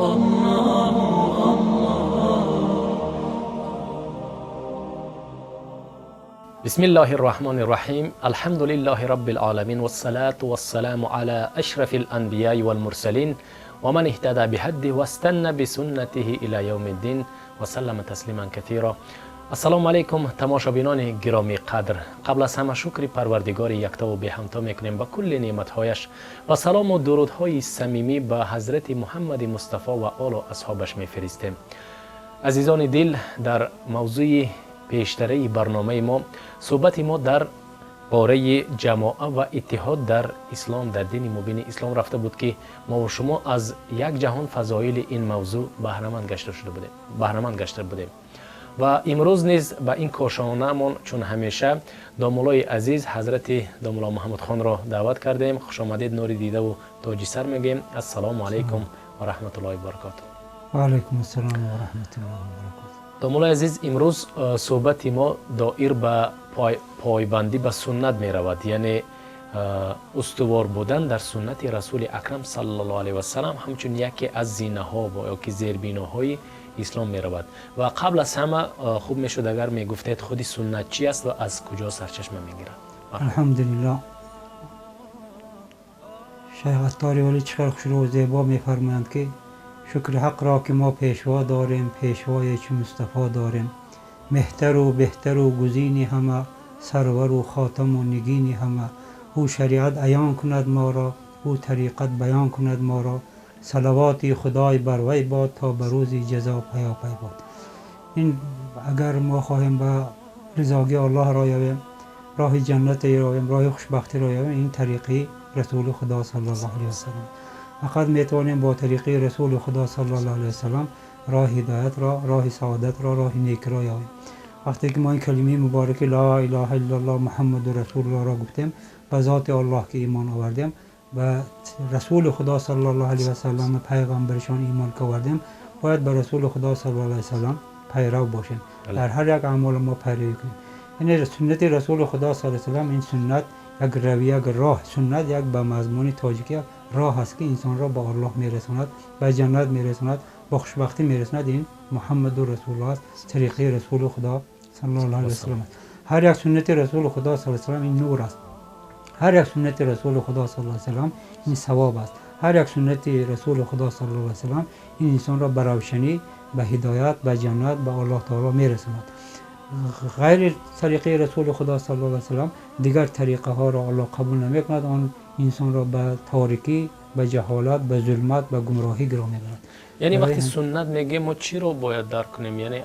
الله الله. بسم الله الرحمن الرحيم، الحمد لله رب العالمين، والصلاة والسلام على أشرف الأنبياء والمرسلين ومن اهتدى بهديه واستنى بسنته إلى يوم الدين وسلم تسليما كثيرا. Ассалому алайкум, тамошобинони гиромӣ қадр. Қабл аз ҳама шукри Парвардигори яктову беҳамто мекунем ба кулли неъматҳояш ва салому дурудҳои самимӣ ба ҳазрати Муҳаммади Мустафо ва олу асҳобаш мефиристем. Азизони дил, дар мавзӯи пештараи барномаи мо суҳбати мо дар бораи ҷамоа ва иттиҳод дар ислом, дар дини мубини ислом рафта буд, ки мову шумо аз як ҷаҳон фазоили ин мавзӯъ баҳраманд гашта будем. Ва имрӯз низ ба ин кошонаамон, чун ҳамеша, домулои азиз, ҳазрати домуло Маҳмудхонро даъват кардем. Хушомадед, нури дидаву тоҷи сар мегӯем. Ассалому алайкум ва раҳматуллоҳи баракоту. Ва алайкум ассалом ва раҳматуллоҳи ва баракоту. Домулои азиз, имрӯз суҳбати мо доир ба пойбандӣ ба суннат меравад, яъне устувор будан дар суннати Расули Акрам саллаллоҳу алайҳи васалам ҳамчун яке аз зинаҳо ё ки зербиноҳои ислом меравад. Ва қабл аз ҳама хуб мешуд, агар мегуфтед, худи суннат чи аст ва аз куҷо сарчашма мегирад. Алҳамдулиллоҳ. Шайх Аттори Валӣ чӣ қадр хушрӯ зебо мефармоянд, ки шукри ҳақро, ки мо пешво дорем, пешвое чу Мустафо дорем, меҳтару беҳтару гузини ҳама, сарвару хотаму нигини ҳама. Ӯ шариат аён кунад моро, ӯ тариқат баён кунад моро. Салавоти Худой бар вай бод, то ба рӯзи ҷазо паёпай бод. Ин агар мо хоҳем ба ризогии Аллоҳ роҳ ёбем, роҳи ҷаннате ёбем, роҳи хушбахтиро ёбем, ин тариқи Расули Худо саллаллоҳу алайҳи васаллам. Фақат метавонем бо тариқи Расули Худо саллаллоҳу алайҳи васаллам роҳи ҳидоятро, роҳи саодатро, роҳи некиро ёбем. Вақте ки мо ин калимаи мубораки «Ла илаҳа иллаллоҳ, Муҳаммаду расулуллоҳ»-ро гуфтем, ба зоти Аллоҳ ки имон овардем, ба Расули Худо саллаллоҳу алайҳи васаллам, пайғамбаришон имон ки овардем, бояд ба Расули Худо саллаллоҳу алайҳи васаллам пайрав бошем, дар ҳар як аъмоли мо пайравӣ кунем. Яъне суннати Расули Худо саллаллоҳу алайҳи васаллам, ин суннат як равия, як роҳ, суннат як ба мазмуни тоҷикӣ роҳ аст, ки инсонро ба Аллоҳ мерасонад, ба ҷаннат мерасонад, ба хушбахтӣ мерасонад. Ин Муҳаммаду расулуллоҳ аст, тариқаи Расули Худо саллаллоҳу алайҳи васаллам аст. Ҳар як суннати Расули Худо саллаллоҳу алайҳи васаллам ин нур аст. Ҳар як суннати Расули Худо саллаллоҳу алайҳи васаллам ин савоб аст. Ҳар як суннати Расули Худо саллаллоҳу алайҳи васаллам ин инсонро ба равшанӣ, ба ҳидоят, ба ҷаннат, ба Аллоҳ таоло мерасонад. Ғайри тариқаи Расули Худо саллаллоҳу алайҳи васаллам дигар тариқаҳоро Аллоҳ қабул намекунад, он инсонро ба торикӣ, ба ҷаҳолат, ба зулмат, ба гумроҳӣ гиро мебарад. Яъне вақти суннат мегӯем, мо чиро бояд дарк кунем? Яъне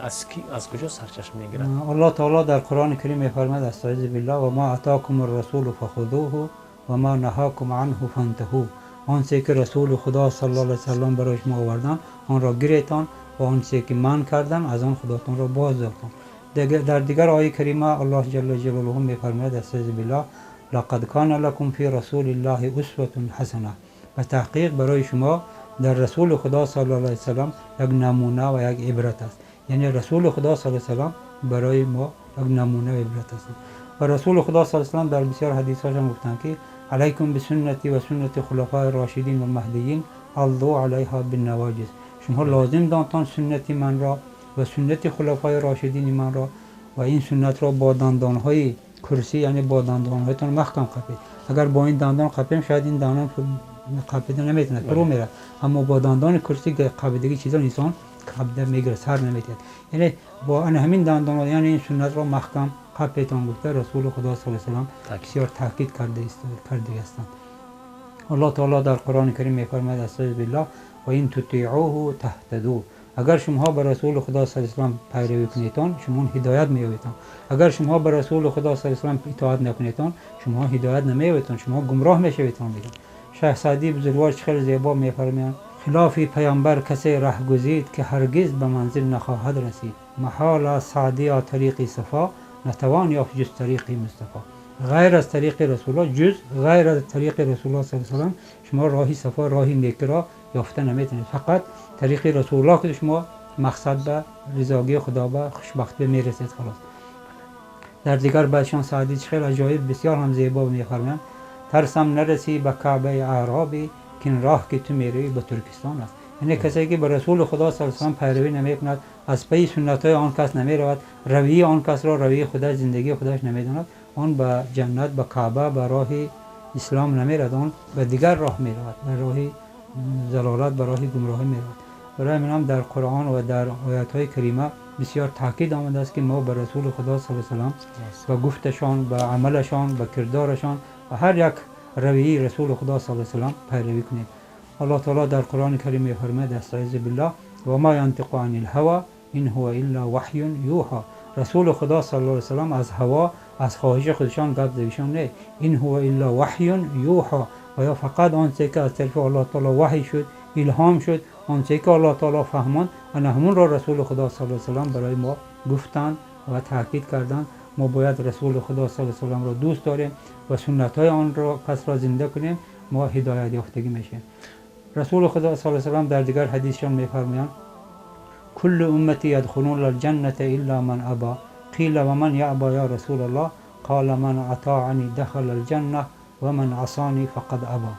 аз куҷо сарчашма мегирад? Аллоҳ таоло дар Қуръони Карим мефармояд: أستعيذ بالله، وما آتاكم الرسول فخذوه وما نهاكم عنه فانتهوا. آنچه که Расули Худо саллаллоҳу алайҳи васаллам барои шумо овардан, онро гиретон ва онче ки манъ кардан, аз он худотонро боз дортон. Дар дигар ояи карима Аллоҳ ҷалла ҷалолуҳу мефармояд: أستعيذ بالله، لقد كان لكم في رسول الله أسوة حسنة. Ба таҳқиқ барои шумо дар Расули Худо саллаллоҳу алайҳи васаллам як намуна ва як ибрат аст. Яъне Расули Худо саллаллоҳу алайҳи васаллам барои мо як намуна ва ибрат аст. Ва Расули Худо саллаллоҳу алайҳи васаллам дар бисёр ҳадисҳошон гуфтанд, ки عليكم بسنتي وسنة الخلفاء الراشدين المهديين، عضوا عليها بالنواجذ. Шумо лозим донтон суннати манро ва суннати хулафои рошидини манро ва ин суннатро бо дандонҳои курсӣ, яъне бо дандонҳоятон маҳкам қапед. Агар бо ин дандон қапем, шояд ин дандон қапида наметавонад, фурӯ меравад, аммо бо дандони курсӣ қапидагӣ чизо инсон қапида мегирад, сар наметиҳад. Яъне бо ана ҳамин дандонҳо, яъне ин суннатро маҳкам қапетон гуфта, Расули Худо саллаллоҳу алайҳи васаллам бисёр таъкид карда ҳастанд. Аллоҳ таоло дар Қуръони Карим мефармояд: أستعيذ بالله، وإن تطيعوه تهتدوا. Агар шумоҳо ба Расули Худо саллаллоҳу алайҳи васаллам пайравӣ кунедтон, шумо ҳидоят меёбедтон. Агар шумоҳо ба Расули Худо саллаллоҳу алайҳи васаллам итоат накунедтон, шумоҳо ҳидоят намеёбедтон, шумоҳо гумроҳ мешаведтон, мегӯяд. Шайх Саъдии бузургвор чӣ хеле зебо мефармоянд: хилофи паямбар касе раҳ гузид, ки ҳаргиз ба манзил нахоҳад расид. Маҳол аст, Саъдиё, тариқи сафо, натавон ёфт ҷуз тариқи Мустафо. Ғайр аз тариқи Расулуллоҳ, ҷуз ғайр аз тариқи Расулуллоҳ саллаллоҳу алайҳи васаллам шумо роҳи сафо, роҳи некиро ёфта наметавонед. Фақат тариқи Расулуллоҳ ки шумо мақсад ба ризогии Худо, ба хушбахтӣ мерасед, халос. Дар дигар байтшон Саъдӣ чӣ хеле аҷоиб, бисёр ҳам зебо мефармоянд: тарсам нарасӣ ба Каъбаи аъробӣ, кин роҳ ки ту меравӣ, ба Туркистон аст. Яъне касе ки ба Расули Худо саллаллоҳу алайҳи васаллам пайравӣ намекунад, аз пайи суннатҳои он кас намеравад, равияи он касро равияи худаш, зиндагии худаш намедонад, он ба ҷаннат, ба Каъба, ба роҳи ислом намеравад, он ба дигар роҳ меравад, ба роҳи залолат, ба роҳи гумроҳӣ меравад. Барои ҳамин ҳам дар Қуръон ва дар оятҳои карима бисёр таъкид омадааст, ки мо ба Расули Худо саллаллоҳу алайҳи васаллам, ба гуфташон, ба амалашон, ба кирдорашон ва ҳар як равияи Расули Худо саллаллоҳу алайҳи васаллам пайравӣ кунем. Аллоҳ таоло дар Қуръони Карим мефармояд: أستعيذ بالله، وما ينطق عن الهوى إن هو إلا وحي يوحى. Расули Худо саллаллоҳу алайҳи васаллам аз ҳаво, аз хоҳиши худашон гап задишон не. إن هو إلا وحي يوحى, ва ё фақат он чизе ки аз тарафи Аллоҳ таоло ваҳй шуд, илҳом шуд, он чизе ки Аллоҳ таоло фаҳмонд, ана ҳамунро Расули Худо саллаллоҳу алайҳи васаллам барои мо гуфтанд ва таъкид карданд. Мо бояд Расули Худо саллаллоҳу алайҳи васалламро дӯст дорем ва суннатҳои онро касро зинда кунем, мо ҳидоят ёфтагӣ мешавем. Расули Худо саллаллоҳу алайҳи васаллам дар дигар ҳадисшон мефармоянд: كل أمتي يدخلون الجنة إلا من أبى. قيل ومن يأبى يا رسول الله؟ قال من أطاعني دخل الجنة ومن عصاني فقد أبى.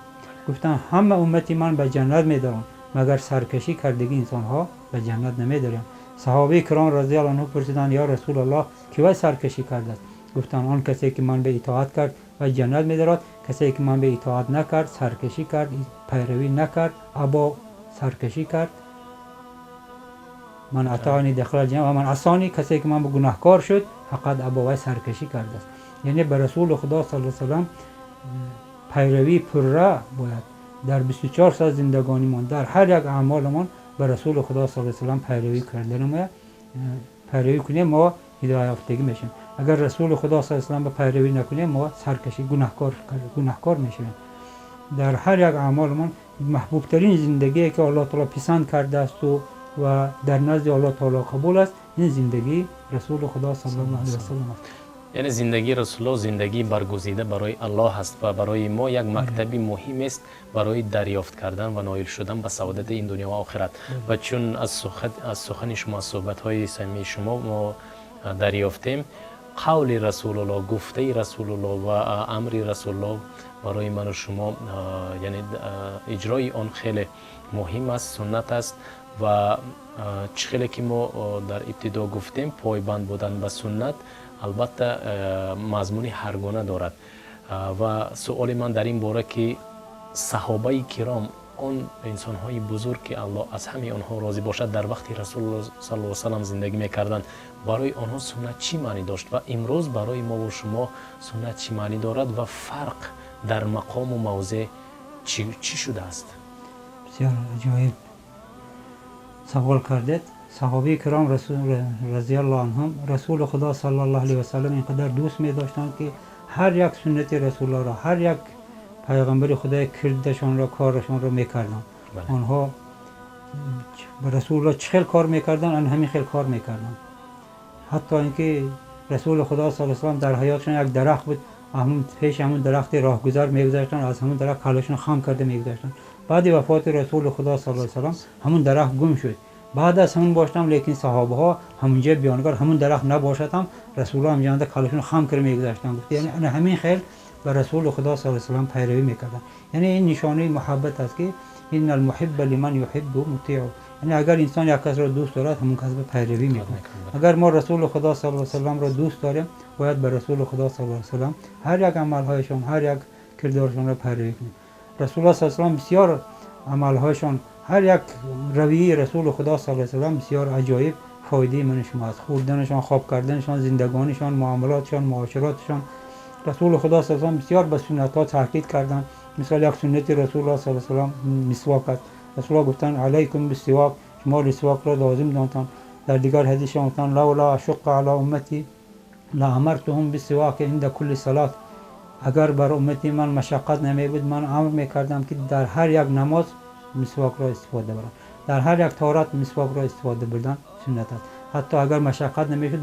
Гуфтанд, ҳама уммати ман ба ҷаннат медаранд, магар саркашӣ кардагӣ инсонҳо ба ҷаннат намедаранд. Саҳобаи киром رضي الله عنه пурсиданд: ё Расулаллоҳ, ки вай саркашӣ кардааст? Гуфтанд, он касе ки ман ба итоат кард, вай ҷаннат медарад, касе ки ман ба итоат накард, саркашӣ кард, пайравӣ накард, أبى, саркашӣ кард. من أطاعني دخل الجنة ومن عصاني, касе ки ман ба гунаҳкор шуд, فقد أبى, вай саркашӣ кардааст. Яъне ба Расули Худо саллаллоҳу алайҳи васаллам пайравии пурра бояд дар 24 соат зиндагонимон, дар ҳар як аъмоламон ба Расули Худо саллаллоҳу алайҳи васаллам пайравӣ карда пайравӣ кунем, мо ҳидоятёфтагӣ мешавем. Агар Расули Худо саллаллоҳу алайҳи васаллам ба пайравӣ накунем, мо саркашӣ, гунаҳкор мешавем. Дар ҳар як аъмоламон маҳбубтарин зиндагие ки Аллоҳ таоло писанд кардаасту ва дар назди Аллоҳ таоло қабул аст, ин зиндагии Расули Худо саллаллоҳу алайҳи васаллам аст. Яъне зиндагии Расулуллоҳ зиндагии баргузида барои Аллоҳ аст ва барои мо як мактаби муҳим аст барои дарёфт кардан ва ноил шудан ба саодати ин дунё ва охират. Ва чун аз сухани шумо, аз суҳбатҳои самимии шумо мо дарёфтем, қавли Расулуллоҳ, гуфтаи Расулуллоҳ ва амри Расулуллоҳ барои ману шумо, яъне иҷрои он хеле муҳим аст, суннат аст. Ва чӣ хеле ки мо дар ибтидо гуфтем, пойбанд будан ба суннат албатта мазмуни ҳаргуна дорад. Ва суоли ман дар ин бора, ки саҳобаи киром, он инсонҳои бузург, ки Аллоҳ аз ҳамаи онҳо розӣ бошад, дар вақти Расулуллоҳ саллаллоҳу салам зиндагӣ мекарданд, барои онҳо суннат чӣ маънӣ дошт ва имрӯз барои мову шумо суннат чӣ маънӣ дорад ва фарқ дар мақому мавзеъ чӣ шудааст? Бисёр аҷоиб савол кардед. Саҳобаи киром رضي الله عنهم Расули Худо саллаллоҳу алайҳи васаллам ин қадар дӯст медоштанд, ки ҳар як суннати Расуллоҳро, ҳар як пайғамбари Худои кирдашонро, корашонро мекарданд. Онҳо ба Расулуллоҳ чӣ хел кор мекарданд, ан ҳамин хел кор мекарданд. Ҳатто ин ки Расули Худо саллаллоҳу алайҳи дар ҳаётшон як дарахт буд, ҳамун пеши ҳамун дарахти роҳгузар мегузаштанд, аз ҳамун дарахт каллашон хам карда мегузаштанд. Баъди вафоти Расули Худо саллаллоҳу алайҳи васаллам ҳамун дарахт гум шуд. Баъд аз ҳамун боштам, лекин саҳобаҳо ҳамунҷа биёнгар ҳамун дарахт набошад ҳам, Расулуллоҳ ҳамҷанда каллашон хам карда мегузаштанд. Гуфт, яъне ана ҳамин хел ба Расули Худо саллаллоҳу алайҳи васаллам пайравӣ мекарданд. Яъне ин нишонаи муҳаббат аст, ки إن المحب لمن يحب مطيع. Яъне агар инсон як касро дӯст дорад, ҳамун кас ба пайравӣ мекунад. Агар мо Расули Худо саллаллоҳу алайҳи васалламро дӯст дорем, бояд ба Расули Худо саллаллоҳу алайҳи васаллам ҳар як амалҳояшон, ҳар як кирдорашонро пайравӣ кунем. Расулуллоҳ саллаллоҳу алайҳи васаллам бисёр амалҳояшон, ҳар як равияи Расули Худо саллаллоҳу алайҳи васаллам бисёр аҷоиб фоидаи мани шумо аст. Хӯрданашон, хоб карданашон, зиндагонишон, муомилотшон, муоширотшон. Расули Худо саллаллоҳу алайҳи васаллам бисёр ба суннатҳо таъкид карданд. Мисол, як суннати Расулуллоҳ саллаллоҳу алайҳи васаллам мисвок аст. Расулуллоҳ гуфтанд: عليكم بالسواك, шумо мисвокро лозим донтан. Дар дигар ҳадисшон гуфтанд: لولا أشق على أمتي لأمرتهم بالسواك عند كل صلاة. Агар бар уммати ман машаққат намебуд, ман амр мекардам, ки дар ҳар як намоз мисвокро истифода баранд. Дар ҳар як таҳорат мисвокро истифода бурдан суннат аст. Ҳатто агар машаққат намешуд,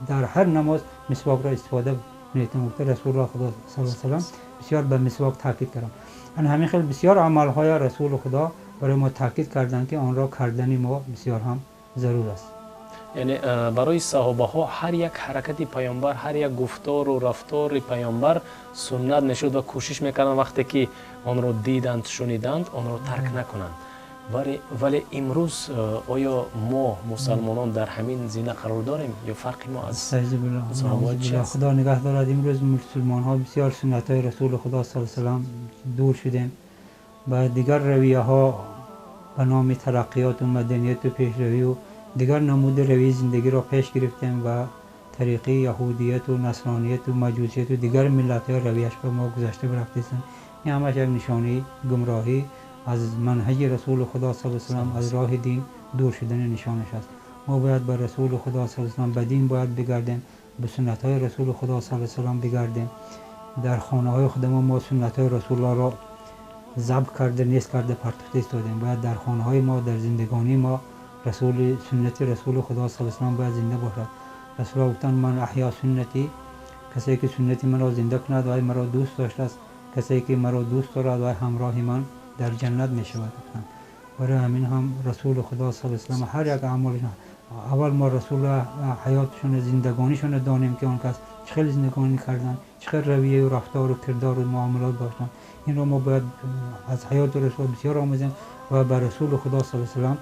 дар ҳар намоз мисвокро истифода метавон, гуфта Расулуллоҳ Худо саллаллоҳу алайҳи васаллам бисёр ба мисвок таъкид карданд. Ана ҳамин хел бисёр амалҳоя Расули Худо барои мо таъкид карданд, ки онро кардани мо бисёр ҳам зарур аст. Яъне барои саҳобаҳо ҳар як ҳаракати паёмбар, ҳар як гуфтору рафтори паёмбар суннат мешуд ва кӯшиш мекарданд, вақте ки онро диданд, шуниданд, онро тарк накунанд. Вале имрӯз оё мо мусалмонон дар ҳамин зина қарор дорем ё фарқи мо аз саҳобаҳо чи аст? Худо нигаҳ дорад, имрӯз мусулмонҳо бисёр суннатҳои Расули Худо саллаллоҳу алайҳи васаллам дур шудем, ба дигар равияҳо ба номи тараққиёту маданияту пешравию дигар намуди равияи зиндагиро пеш гирифтем ва тариқи яҳудияту насронияту маҷусияту дигар миллатҳои равияш ба мо гузашта рафтаистанд. Ин ҳамаш як нишонаи гумроҳӣ аз манҳаҷи Расули Худо саллаллоҳу алайҳи васаллам, аз роҳи дин дур шудани нишонаш аст. Мо бояд ба Расули Худо саллаллоҳу алайҳи васаллам, ба дин бояд бигардем, ба суннатҳои Расули Худо саллаллоҳу алайҳи васаллам бигардем. Дар хонаҳои худамо мо суннатҳои Расулуллоҳро забҳ карда, нест карда, партофта истодем. Бояд дар хонаҳои мо, дар зиндагонии мо расули суннати Расули Худо саллаллоҳу алайҳи васаллам бояд зинда бошад. Расулуллоҳ гуфтанд: «Ман аҳё суннати», касе ки суннати маро зинда кунад, вай маро дӯст доштааст, касе ки маро дӯст дорад, вай ҳамроҳи ман дар ҷаннат мешавад, гуфтанд. Барои ҳамин ҳам Расули Худо саллаллоҳу алайҳи васаллам ҳар як аъмолашон, аввал мо Расул ҳаётшон, зиндагонишонро донем, ки он кас чӣ хел зиндагонӣ карданд, чӣ хел равияю рафтору кирдору муомилот доштанд. Инро мо бояд аз ҳаёти Расул бисёр омӯзем ва ба Расули Худо саллаллоҳу алайҳи васаллам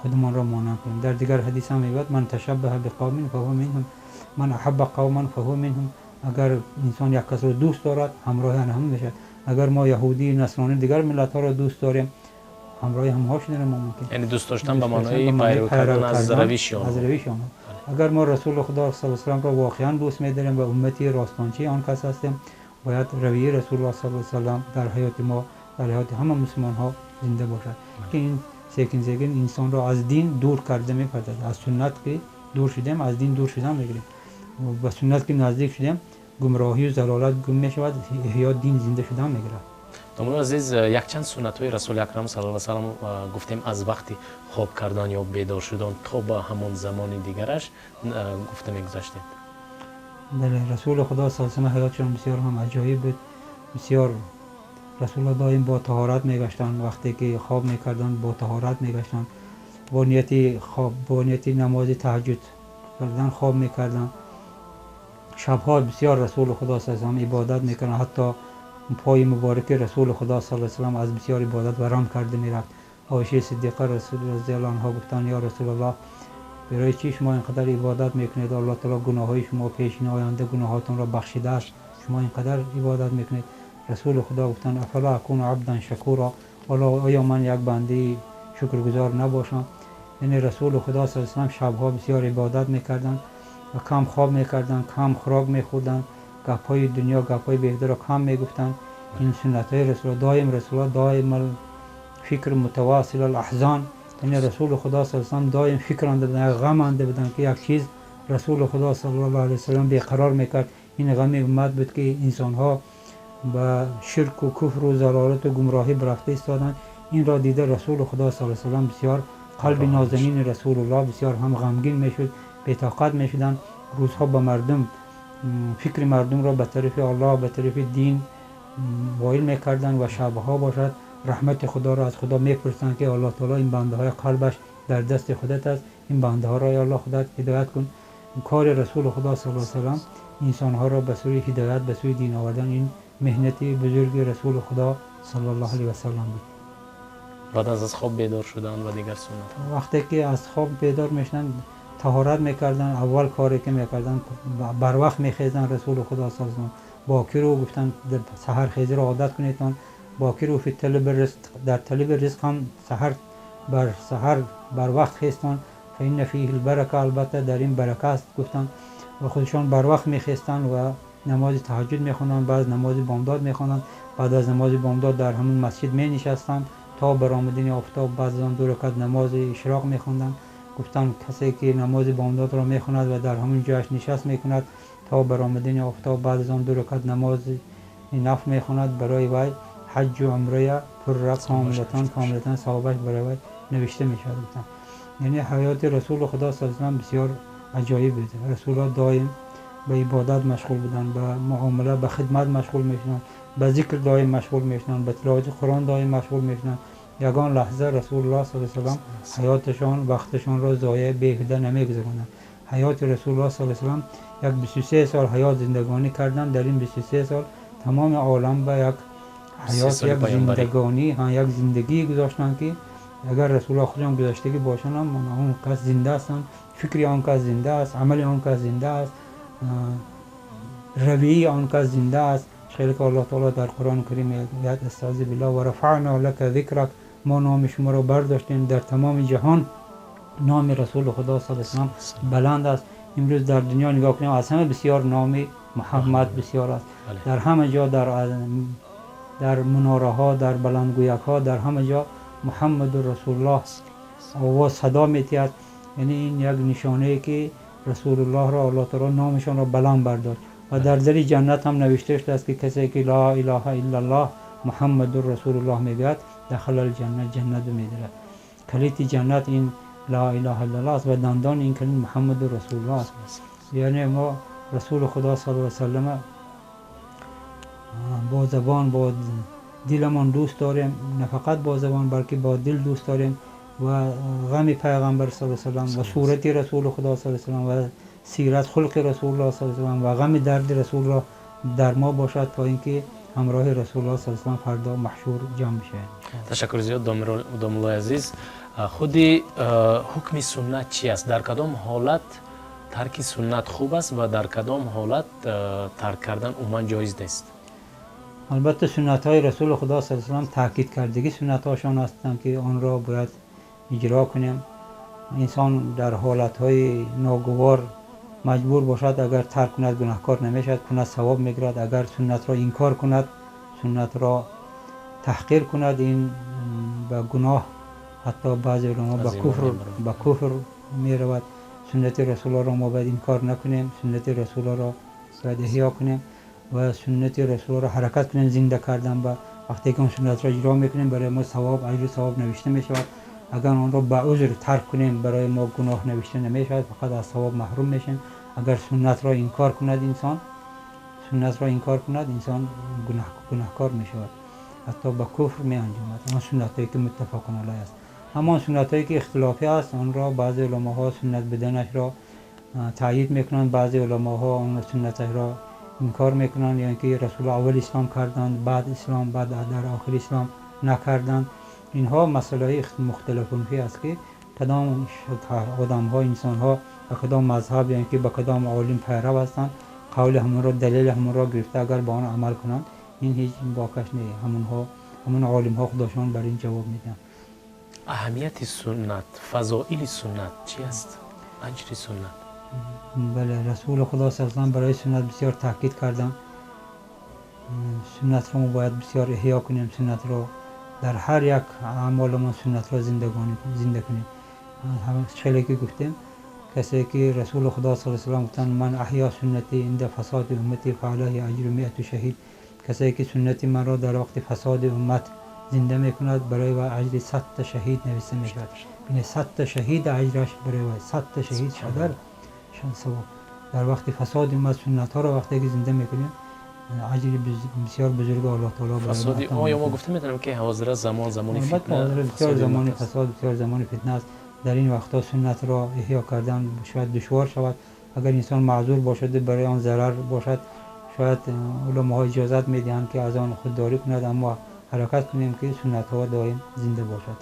худамонро монанд кунем. Дар дигар ҳадис ҳам мегӯяд: «Ман ташаббаҳа биқавмин фаҳува минҳум, ман аҳабба қавман фаҳува минҳум». Агар инсон як касро дӯст дорад, ҳамроҳи ҳам мешавад. Агар мо яҳудӣ, насронӣ, дигар миллатҳоро дӯст дорем, ҳамроҳи ҳамҳо шудан мо мумкин. Яъне дӯст доштан ба маънои пайрав кардан аз равиши онҳо, аз равиши онҳо. Агар мо Расули Худо саллаллоҳу алайҳи васалламро воқеан дӯст медорем ва уммати ростончии он кас ҳастем, бояд равияи Расулуллоҳ саллаллоҳу алайҳи васаллам дар ҳаёти мо, дар ҳаёти ҳама мусулмонҳо зинда бошад, ки ин секин секин инсонро аз дин дур карда мепардад. Аз суннат ки дур шудем, аз дин дур шудан мегирем. Ба суннат ки наздик шудем, гумроҳию залолат гум мешавад, эҳё дин зинда шудан мегирад. Домони азиз, якчанд суннатҳои Расули акрам саллаллоҳу алайҳи васаллам гуфтем, аз вақти хоб кардан ё бедор шудан то ба ҳамон замони дигараш гуфта мегузаштед. Бале, Расули Худо саллаллоҳу алайҳи васаллам ҳаётшон бисёр ҳам аҷоиб буд. Бисёр Расулуллоҳ доим бо таҳорат мегаштанд. Вақте ки хоб мекарданд, бо таҳорат мегаштанд, бо нияти хоб, бо нияти намози таҳаҷҷуд кардан хоб мекарданд. Шабҳо бисёр Расули Худо саллаллоҳу алайҳи васаллам ибодат мекарданд, ҳатто пои мубораки Расули Худо саллаллоҳу алайҳи васаллам аз бисёр ибодат варам карда мерафт. Оишаи Сиддиқа разияллоҳу анҳо гуфтанд: «Ё Расулуллоҳ, барои чӣ шумо ин қадар ибодат мекунед? Аллоҳ таоло гуноҳҳои шумо, пешини, оянда гуноҳотонро бахшидааст, шумо ин қадар ибодат мекунед». Расули Худо гуфтанд: «Афала акуну абдан шакура», ҳоло оё ман як бандаи шукргузор набошам? Яъне Расули Худо саллаллоҳу алайҳи васаллам шабҳо бисёр ибодат мекарданд ва кам хоб мекарданд, кам хӯрок мехӯрданд, гапҳои дунё, гапҳои беҳударо кам мегуфтанд. Ин суннатҳои Расулуллоҳ. Доим Расулуллоҳ доим фикр мутавасил алаҳзон, яъне Расули Худо саллаллоҳу алайҳи васаллам доим фикр анда буданд, як ғам анда буданд, ки як чиз Расули Худо саллаллоҳу алайҳи васаллам беқарор мекард. Ин ғами уммат буд, ки инсонҳо ба ширку куфру залолату гумроҳӣ рафта истоданд. Инро дида, Расули Худо саллаллоҳу алайҳи васаллам бисёр қалби нозанини Расулуллоҳ бисёр ҳам ғамгин мешуд, бетоқат мешуданд. Рӯзҳо ба мардум фикри мардумро ба тарафи Аллоҳ, ба тарафи дин воил мекарданд ва шабҳо бошад, раҳмати Худоро аз Худо мепурсанд, ки Аллоҳ таоло, ин бандаҳои қалбаш дар дасти худат аст, ин бандаҳоро, ё Аллоҳ, худат ҳидоят кун. Кори Расули Худо саллаллоҳу алайҳи васаллам инсонҳоро ба сӯи ҳидоят, ба сӯи дин овардан, ин меҳнати бузурги Расули Худо саллаллоҳу алайҳи васаллам буд. Баъд аз хоб бедор шудан ва дигар суннат? Вақте ки аз хоб бедор мешуданд, таҳорат мекарданд. Аввал коре ки мекарданд, барвақт мехезанд. Расули Худо саллаллоҳу алайҳи васаллам бокиру гуфтанд: «Саҳархезиро одат кунедтон». Бокиру фи талаби ризқ, дар талаби ризқ ҳам саҳар бар саҳар барвақт хестон. Фаинна фиҳи лбарака, албатта дар ин барака аст, гуфтанд. Ва худшон барвақт мехестанд ва намози таҳаҷҷуд мехонданд, баъз намози бомдод мехонданд. Баъд аз намози бомдод дар ҳамон масҷид менишастанд то баромадани офтоб. Баъд аз он ду ракат намози ишроқ мехонданд. Гуфтанд: касе ки намози бомдодро мехонад ва дар ҳамон ҷояш нишаст мекунад то баромадани офтоб, баъд аз он ду ракат намози нафл мехонад, барои вай ҳаҷҷу умрая пурра комилатан савобаш барои вай навишта мешавад, гуфтанд. Яъне ҳаёти Расули Худо саллаллоҳу алайҳи васаллам бисёр аҷоиб буд. Расулуллоҳ доим ба ибодат машғул буданд, ба муомила, ба хидмат машғул мешуданд, ба зикр доим машғул мешуданд, ба тиловати Қуръон доим машғул мешуданд. Ягон лаҳза Расулуллоҳ саллаллоҳу алайҳи васаллам ҳаёташон, вақташонро зоеъ, беҳуда намегузаронанд. Ҳаёти Расулуллоҳ саллаллоҳу алайҳи васаллам як 23 сол ҳаёт зиндагонӣ карданд. Дар ин 23 сол тамоми олам ба як ҳаёт, як зиндагонӣ, як зиндагӣ гузоштанд, ки Агар Расулуллоҳ худашон гузаштагӣ бошанд ҳам, он кас зинда ҳастанд, фикри он кас зинда аст, амали он кас зинда аст, равияи он кас зинда аст. Хеле ки Аллоҳ таоло дар Қуръони Карим мегӯяд: استعذ بالله و رفعنا لك ذكرك, мо номи шуморо бардоштем. Дар тамоми ҷаҳон номи Расули Худо صلى الله عليه وسلم баланд аст. Имрӯз дар дунё нигоҳ кунем, аз ҳама бисёр номи Муҳаммад бисёр аст. Дар ҳама ҷо, дар манораҳо, дар баландгӯякҳо, дар ҳама ҷо Муҳаммаду Расулуллоҳ овоз садо метиҳад. Яъне ин як нишонае, ки Расулуллоҳро Аллоҳ таоло номашонро баланд бардошт. Ва дар дари ҷаннат ҳам навишта шудааст, ки касе ки لا إله إلا الله محمد رسول الله мегӯяд, دخل الجنة, ҷаннат медарад. Калиди ҷаннат ин لا إله إلا الله аст ва дандони ин калид Муҳаммаду Расулуллоҳ аст. Яъне мо Расули Худо صلى الله عليه وسلم бо забон, бо диламон дӯст дорем. На фақат бо забон, балки бо дил дӯст дорем ва ғами Пайғамбар صلى الله عليه وسلم ва сурати Расули Худо صلى الله عليه وسلم ва сират, хулқи Расулуллоҳ صلى الله عليه وسلم ва ғами дарди Расулуллоҳ дар мо бошад, то ин ки ҳамроҳи Расулуллоҳ صلى الله عليه وسلم фардо маҳшур ҷамъ бишавем. Ташаккур зиёд, домуллои азиз. Худи ҳукми суннат чи аст? Дар кадом ҳолат тарки суннат хуб аст ва дар кадом ҳолат тарк кардан умуман ҷоиз нест? Албатта, суннатҳои Расули Худо صلى الله عليه وسلم таъкид кардагӣ суннатҳошон ҳастанд, ки онро бояд иҷро кунем. Инсон дар ҳолатҳои ногувор маҷбур бошад, агар тарк кунад, гунаҳкор намешавад, кунад, савоб мегирад. Агар суннатро инкор кунад, суннатро таҳқир кунад, ин ба гуноҳ, ҳатто баъзе уламо ба куфр меравад. Суннати Расуллоҳро мо бояд инкор накунем, суннати Расуллоҳро бояд эҳё кунем ва суннати Расуллоҳро ҳаракат кунем зинда кардан. Ба вақте ки он суннатро иҷро мекунем, барои мо савоб, аҷру савоб навишта мешавад. Агар онро ба узр тарк кунем, барои мо гуноҳ навишта намешавад, фақат аз савоб маҳрум мешавем. Агар суннатро инкор кунад инсон, суннатро инкор кунад инсон, гунаҳкор мешавад, ҳатто ба куфр меанҷомад. Он суннатҳое ки متفق علیه аст. Ҳамон суннатҳое ки ихтилофӣ аст, онро баъзе уламоҳо суннат буданашро таъйид мекунанд, баъзе уламоҳо он суннаташро инкор мекунанд, ё ин ки Расул аввал ислом карданд, баъд ислом, баъд дар охири ислом накарданд. Инҳо масъалаҳои مختلف فيه аст, ки кадом одамҳо, инсонҳо ба кадом мазҳаб ё ин ки ба кадом олим пайрав ҳастанд, қавли ҳамонро, далели ҳамонро гирифта, агар ба он амал кунанд, ин ҳеҷ бокаш не. Ҳамонҳо, ҳамон олимҳо худошон бар ин ҷавоб медиҳанд. Аҳамияти суннат, фазоили суннат чи аст, аҷри суннат? Бале, Расули Худо صلى الله عليه وسلم барои суннат бисёр таъкид карданд. Суннатро мо бояд бисёр эҳё кунем, суннатро дар ҳар як аъмоламон суннатро зинда кунем. Хеле ки гуфтем, касе ки Расули Худо صلى الله عليه وسلم гуфтанд: من أحيا سنتي عند فساد أمتي فعليه أجر 100 شهيد. Касе ки суннати манро дар вақти фасоди уммат зинда мекунад, барои вай аҷри 100-та шаҳид нависта мешавад. Яъне 100-та шаҳид аҷраш барои вай, 100-та шаҳид шадар савоб. Дар вақти фасоди уммат суннатҳоро вақте ки зинда мекунем, аҷри бисёр бузурги Аллоҳ таоло. Фасоди оё мо гуфта метавонем, ки ҳозира замон замони фитна? Бисёр замони фасод, бисёр замони фитна аст. Дар ин вақтҳо суннатро эҳё кардан шояд душвор шавад. Агар инсон маъзур бошаду барои он зарар бошад, шояд уламоҳо иҷозат медиҳанд, ки аз он худдорӣ кунад. Аммо ҳаракат кунем, ки суннатҳо доим зинда бошад,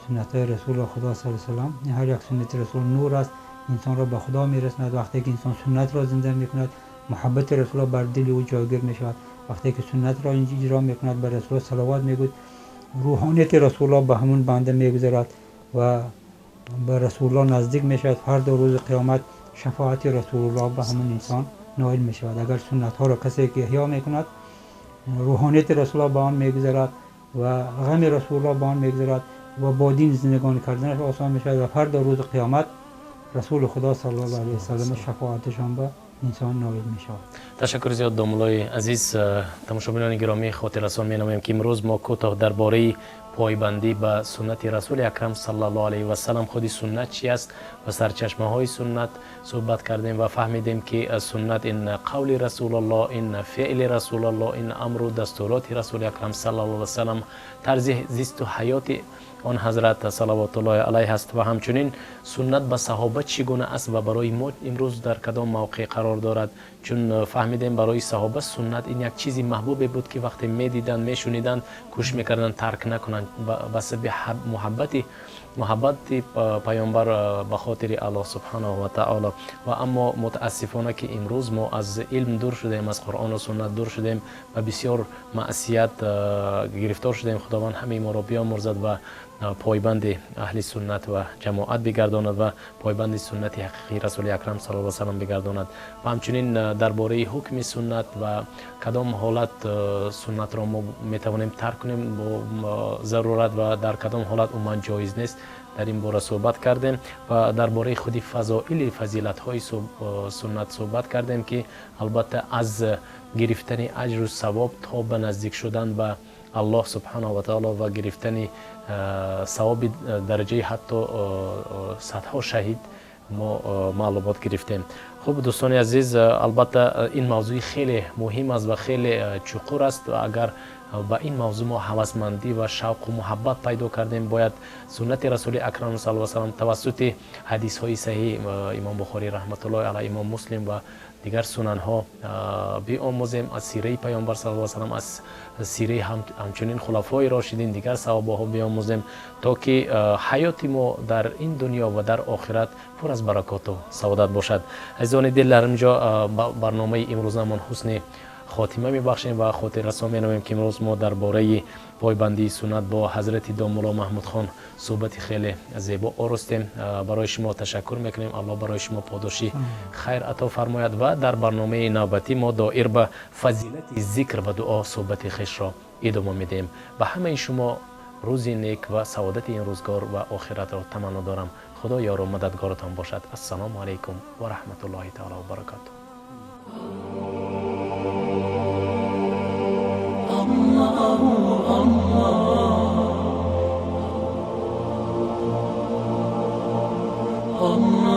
суннатҳои Расули Худо صلى الله عليه وسلم. Ҳар як суннати Расул нур аст, инсонро ба Худо мерасонад. Вақте ки инсон суннатро зинда мекунад, муҳаббати Расулро бар дили ӯ ҷойгир мешавад. Вақте ки суннатро иҷро мекунад, ба Расуло салавот мегӯяд, рӯҳонияти Расулло ба ҳамун банда мегузарад ва ба Расулулло наздик мешавад. Фардо рӯзи қиёмат шафоати Расулулло ба ҳамун инсон ноил мешавад. Агар суннатҳоро касе ки эҳё мекунад, рӯҳонияти Расулло ба он мегузарад ва ғами Расулулло ба он мегузарад ва бо дин зиндагонӣ карданаш осон мешавад ва фардо рӯзи қиёмат Расули Худо صلى الله عليه وسلم шафоаташон ба инсон ноил мешавад. Ташаккур зиёд, домуллои азиз. Тамошобинони гиромӣ, хотиррасон менамоем, ки имрӯз мо кӯтоҳ дар бораи пойбандӣ ба суннати Расули Акрам صلى الله عليه وسلم, худи суннат чи аст ва сарчашмаҳои суннат суҳбат кардем ва фаҳмидем, ки суннат ин қавли Расулаллоҳ, ин феъли Расулаллоҳ, ин амру дастуроти Расули Акрам صلى الله عليه وسلم, тарзи зисту ҳаёти Он ҳазрат салавотуллоҳи алайҳ аст ва ҳамчунин суннат ба саҳоба чӣ гуна аст ва барои мо имрӯз дар кадом мавқеъ қарор дорад. Чун фаҳмидем, барои саҳоба суннат ин як чизи маҳбубе буд, ки вақте медиданд, мешуниданд, кӯшиш мекарданд тарк накунанд ба сабаби муҳаббати паёмбар, ба хотири Аллоҳ субҳанаҳу ва таоло. Ва аммо мутаассифона, ки имрӯз мо аз илм дур шудем, аз Қуръону суннат дур шудем ва бисёр маъсият гирифтор шудем. Худованд ҳамаи моро биёмурзад ва пойбанди аҳли суннат ва ҷамоат бигардонад ва пойбанди суннати ҳақиқии Расули Акрам саллаллоҳу алайҳи васаллам бигардонад. Ва ҳамчунин дар бораи ҳукми суннат ва кадом ҳолат суннатро мо метавонем тарк кунем бо зарурат ва дар кадом ҳолат умуман ҷоиз нест, дар ин бора суҳбат кардем ва дар бораи худи фазоили фазилатҳои суннат суҳбат кардем, ки албатта аз гирифтани аҷру савоб то ба наздик шудан ба Аллоҳ субҳанаҳу ва таоло ва гирифтани савоби дараҷаи ҳатто садҳо шаҳид мо маълумот гирифтем. Хуб, дӯстони азиз, албатта, ин мавзӯи хеле муҳим аст ва хеле чуқур аст ва агар ба ин мавзӯъ мо ҳавасмандӣ ва шавқу муҳаббат пайдо кардем, бояд суннати Расули Акрам саллаллоҳу алайҳи васаллам тавассути ҳадисҳои саҳиҳ, имом Бухорӣ раҳматуллоҳи алайҳ, имом Муслим ва дигар сунанҳо биомӯзем, аз сираи паёмбар саллаллоҳу алайҳи васаллам, аз сираи ҳамчунин хулафои рошидин, дигар саҳобаҳо биомӯзем, то ки ҳаёти мо дар ин дунё ва дар охират пур аз баракоту саодат бошад. Азизони дил, дар ин ҷо барномаи имрӯзамон ҳусни хотима мебахшем ва хотиррасон менамоем, ки имрӯз мо дар бораи пойбандии суннат бо ҳазрати домулло Маҳмудхон суҳбати хеле зебо оростем. Барои шумо ташаккур мекунем. Аллоҳ барои шумо подоши хайр ато фармояд ва дар барномаи навбатӣ мо доир ба фазилати зикр ва дуо суҳбати хешро идома медиҳем. Ба ҳамаи шумо рӯзи нек ва саодати ин рӯзгор ва охиратро таманно дорам. Худо ёру мададгоротон бошад. Ассалому алайкум ва раҳматуллоҳи таоло ва баракатуҳ. الله الله الله.